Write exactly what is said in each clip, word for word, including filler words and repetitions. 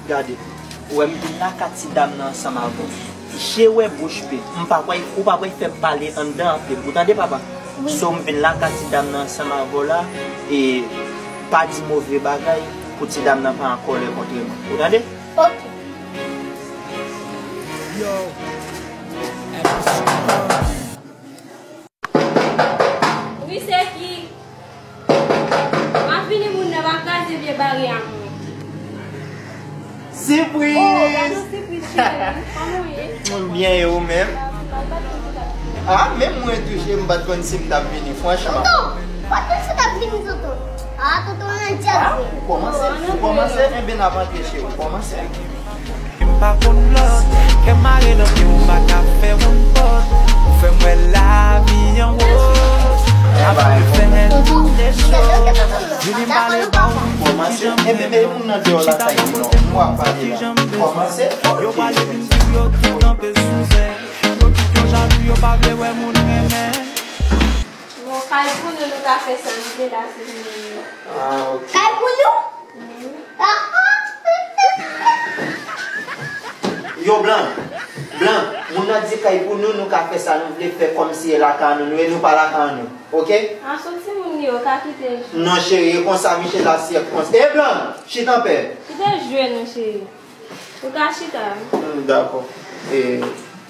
Gade, ou wè m vin lakay ti dam nan ansanm avè w. Je wè bouch pe. M pa kwè, ou pa kwè fè m pale anndan anpil. Ou tande, papa? Wi. So, m vin lakay ti dam nan ansanm avè w la, e pa di move bagay pou ti dam nan pa an kòlè kont mwen. Ou tande? Ok. Yo. Wi, se ki? M ap vini, moun nan, m ap kraze vye bare a mwen. Sipriz! Oh, gade yon sipriz, cheri. Kòman w ye? Mwen byen, e ou menm? Ah, menm mwen tou, cheri, m pa t konn si m t ap vini, franchman. Tonton, ou pa t konn si w t ap vini, tonton? Ah, tonton, nan djaz. Ah, ou kòmanse, ou kòmanse, enben n ap antre, cheri, ou kòmanse. M pa konn lòt, kè mare nan pye m pa ka fè woun pòt. Ou fè m wè lavi an wòz. Apre fè tout lè chòt. Vini m pale ba ou. Kòmanse. Enben, men moun nan deyò la, sa e non. M w ap pale la. Kòmanse. Yo pale vin di yo tout kanpe sou zè. Yo tout yo jalou, yo pa vle wè moun renmen. Bon, kay pou nou, nou ka fè sa nou vle la, si nou vle. Ah, ok. Kay pou nou? Mhm. Ah, ah. Yo, Blan, Blan, moun nan di kay pou nou, nou ka fè sa nou vle, fè kòmsi e lakay nou nou ye, nou pa lakay nou, ok? Ah, se yon timoun li ye, ou ka kite l jwe. Non, cheri, e konsa, Michel la, si e konsa. E Blan, chita anpè. Kite l jwe non, cheri. Ou ka chita. Hmm, dakò. E,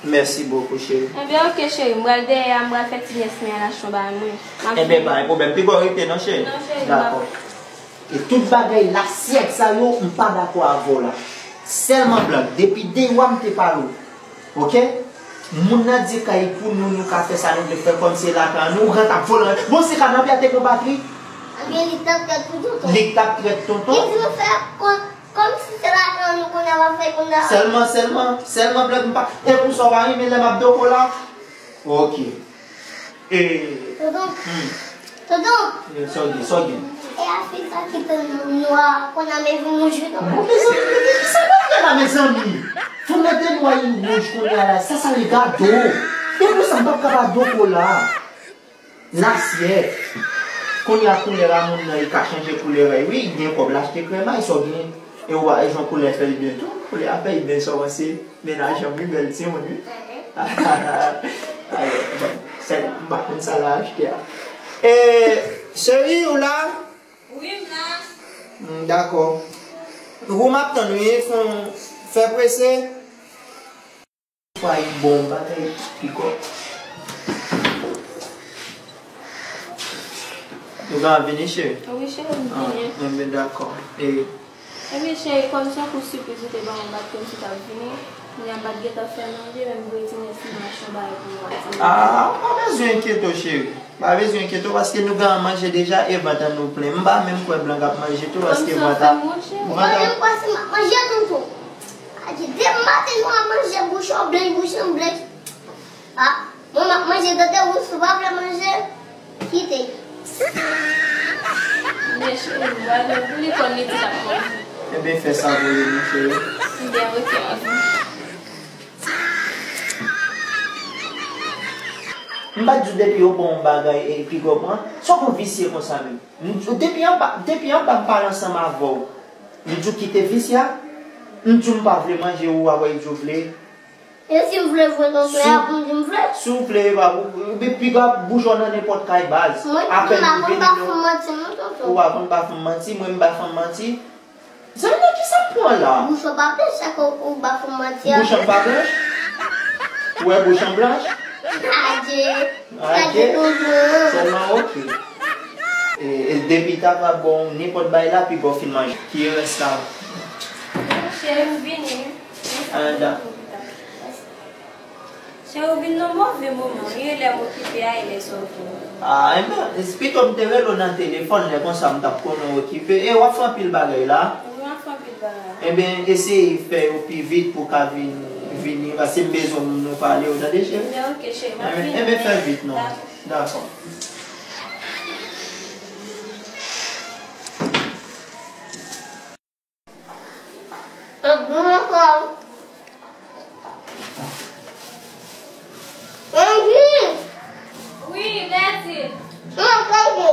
mèsi bokou, cheri. Enben, ok, cheri. M pral dèyè a, m pral fè ti nyès mwen al achte yon bagay mwen. M ap vini. Enben, pa gen pwoblèm. Piga w rete, non, cheri? Non, cheri, m ap. Dakò. E tout bagay lasyèt sa yo, m pa dakò avè w la. Sèlman Blan, depi deyò a m te pale w. Ok? Moun nan di kay pou nou, nou ka fè sa nou vle fè kòmsi lakay nou, ou gen t ap vole. Bon, se kanapye a te gen batri? Ebyen, li t ap trèt pou tonton. Li t ap trèt tonton? Li di nou fè kòm Kòmsi se lakay nou kounye a w ap fè kounye a. Sèlman, sèlman, sèlman Blan m pa. E pou sa w pa renmen lè m ap doko la? Ok. E. Tonton. Hmm. Tonton. Sa w gen, sa w gen? E afè sa ki te nwa kounye a men vin wouj wi tonton. Bon, mezanmi, men kisa w ap fè la, mezanmi? Fanm nan te nwa li wouj kounye a la, sa, sa le gado. E pou sa m p ap ka pa doko la. Lasyèt. Kounye a koulè a moun nan, li ka chanje koulè a, wi, gen kòb l achte krèmay, sa w gen, e w a, e jan koulè fè l byen tou, koulè a fè l byen, sa w panse? Mennaj an wi, bèl timoun, wi. Alò, bon, sa, m pa konn sa l a achte a. E, cheri, ou la? Wi, m la. Hmm, dakò. Ou m ap tann, wi, fè, fè prese. Fwa yi bon bagay piga. Ou ka vini, cheri? Wi, cheri, m vini. Ah, enben, dakò. E. Enben, cheri, kòm se yon kou sipriz ou te ban mwen, m pa t konn si w t ap vini. Kounye a m pa t gentan fè manje, men m voye ti nèg mwen achte yon bagay pou nou manje. Ah, pa bezwen enkyete w, cheri. Pa bezwen enkyete w, paske nou gen an manje deja, e vant an nou plen. M pa menm kwè Blan k ap manje tou, paske vant a, vant a. Mwen menm kwè si m ap manje tonton. Adye, depi maten nou ap manje, bouchon blanch, bouchon blanch. Ah, mwen m ap manje, tande ou, si w pa vle manje, kite. Men cheri, m pral fè pou li konn li di l ap manje. Enben, fè sa pou li, mon cheri. Enben, ok, m ap vini. M pa t di w depi yo ban w bagay, e, piga w pran? Sa w gon visye konsa menm? M di w depi anba, depi anba m pale ansanm avè w. M di w kite visye a? M di w m pa vle manje, ou a wè di w vle. E si m vle voye nan plè a pou m di m vle? Si w vle, e pa pou, pi, piga bouch w nan nenpòt kay baz. Mwen, apèn m pa konn ba fanm manti non, tonton. Ou pa konn ba fanm manti, mwen m ba fanm manti. Zanmi, nan kisa m pran la? Bouch ou pa blanch, sa ke ou ba fanm manti a. Bouch an pa blanch? Ou wè bouch an blanch? Adye. Adye. Adye tonton. Sèlman, ok. E, e depi ta va bon, nenpòt bagay la, pi bon fin manje. Ki rès la? Cheri, m vini. Ah, dakò. Cheri, ou vin nan move moman wi, e lè m okipe a, e lè sa w vini. Ah, enben, pito m te rele w nan telefòn, lè konsa m t ap konnen w okipe. E w ap fè anpil bagay la? Wi, m ap fè anpil bagay. Enben, eseye fè yo pi vit pou w ka vin, vini, paske m bezwen w, nou pale, w tande, cheri? Enben, ok, cheri, m ap vini. Enben, enben, fè vit, non. Dakò. Dakò. Ap bon ankò. Anvi. Wi, Bèti. Mwen kongo.